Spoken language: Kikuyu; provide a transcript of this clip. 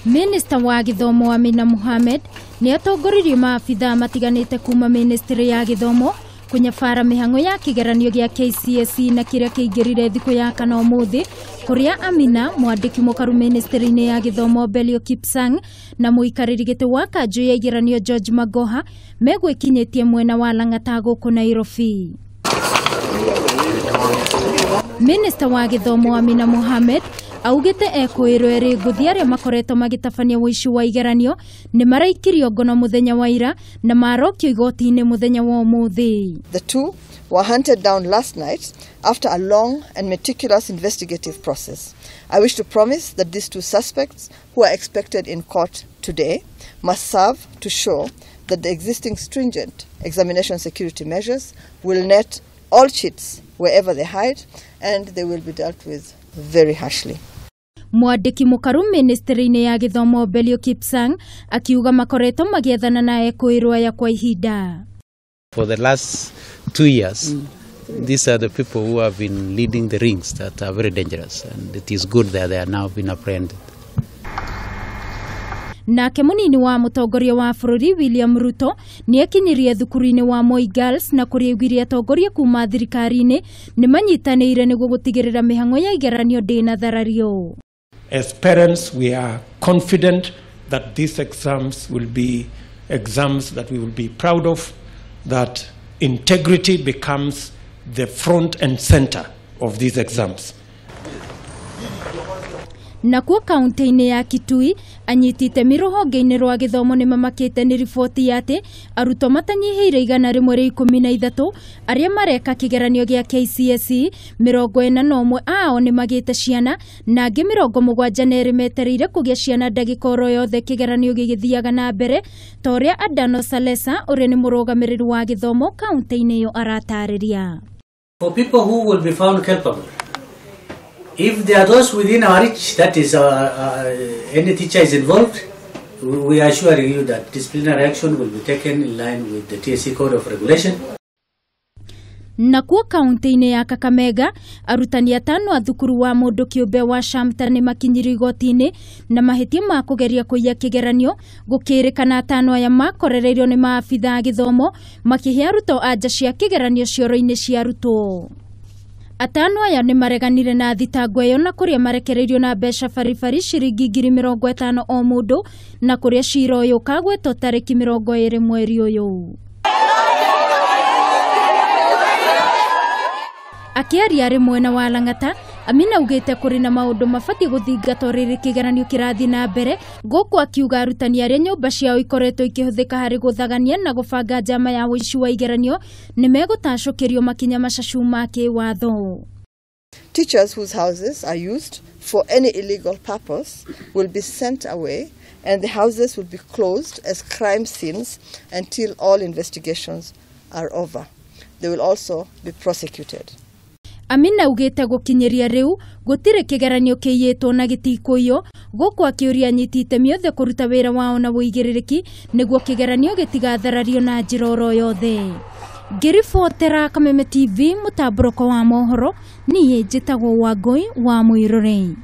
Minista wa gĩthomo Amina Mohamed nĩ atongoririe maabithaa matiganĩte kuma ministry ya gĩthomo kũnyabara mĩhang'o ya kĩgeranio gĩa KCSE na kĩrĩa kĩingĩrire thikũ ya kana ũmũthĩ, kũrĩa Amina, mwandĩki mũkaru ministry-inĩ ya gĩthomo Belio Kipsang na mũikarĩri gĩtĩ wa kanjũ ya igeranio George Magoha megwĩkinyĩtie mwena wa Lang'ata gũkũ Nairobi. Minista wa gĩthomo Amina Mohamed augĩte ekũĩrwo erĩ ngũthi arĩa makoretwo magĩtabania ũici wa igeranio nĩ maraikirio ngono mũthenya wa ira na marokio igoti-inĩ mũthenya wa ũmũthĩ. The two were hunted down last night after a long and meticulous investigative process. I wish to promise that these two suspects, who are expected in court today, must serve to show that the existing stringent examination security measures will net all cheats wherever they hide, and they will be dealt with very harshly. Mwandĩki mũkaru ministry-inĩ ya gĩthomo Belio Kipsang akiuga makoretwo magĩethana na ekũĩrwo aya kwa ihinda. For the last 2 years, these are the people who have been leading the rings that are very dangerous, and it is good that they are now being apprehended. Nake munini wa mũtongoria wa bũrũri William Ruto nĩ akinyirie thukuru-inĩ wa Moi Girls na kũrĩa augire atongoria kuma thirikari-inĩ nĩ manyitanĩire nĩguo gũtigĩrĩra mĩhang'o ya igeranio ndĩnatharario. As parents, we are confident that these exams will be exams that we will be proud of, that integrity becomes the front and center of these exams. Nakuo kaunti-inĩ ya Kitui, anyiti itemi rũhonge-inĩ rwa gĩthomo nĩ mamakĩte nĩ riboti ya atĩ arutwo matanyihĩire 113 arĩa mareka kĩgeranio gĩa KCSE, 41 ao nĩ magĩte ciana na angĩ 72 metereire kũgĩa ciana ndagĩka oro yothe kĩgeranio gĩgĩthiaga na mbere, ta ũrĩa Adano Salesa ũrĩa nĩ mũrũgamĩrĩri wa gĩthomo kaunti-inĩ ĩyo aratarĩria. For people who will be found culpable, if there are those within our reach, that is, any teacher is involved, we are assuring you that disciplinary action will be taken in line with the TSC Code of Regulation. Nakuo kaunti-inĩ ya Kakamega, arutani atano a thukuru wa mũndũ kĩũmbe wa Shamta nĩ makinyirio igoti-inĩ na mahĩtia ma kũgeria kũiya kĩgeranio, gũkĩrĩkana atano aya makorereirio nĩ maabithaa a gĩthomo makĩhe arutwo anja cia kĩgeranio cioro-inĩ cia arutwo. Atano aya nĩ mareganire na thitango ĩyo na kũrĩa marekereirio na mbeca baribari ciringi 50,000 o mũndũ, na kũrĩa cira ũyũ ũkagwetwo tarĩki 20 mweri ũyũ. Akĩaria arĩ mwena wa Lang'ata, Amina augĩte kũrĩ na maũndũ mabatiĩ gũthingatwo rĩrĩ kĩgeranio kĩrathiĩ na mbere, gũkũ akiuga arutani arĩa nyũmba ciao ikoretwo ikĩhũthĩka harĩ gũthagania na gũbanga njama ya ũici wa igeranio nĩ megũtacũkĩrio makinya macacu ma kĩwatho. Teachers whose houses are used for any illegal purpose will be sent away, and the houses will be closed as crime scenes until all investigations are over. They will also be prosecuted. Amina augĩte gũkinyĩria rĩu gũtirĩ kĩgeranio kĩiyĩtwo na gĩtikũiywo, gũkũ akĩũria anyiti itemi othe kũruta wĩra wao na ũigĩrĩrĩki nĩguo kĩgeranio gĩtigatharario na njĩra oro yothe. Ngĩribotera Kameme TV mũtambũrũko wa mohoro, niĩ njĩtagwo Wangũi wa Mũirũrĩ.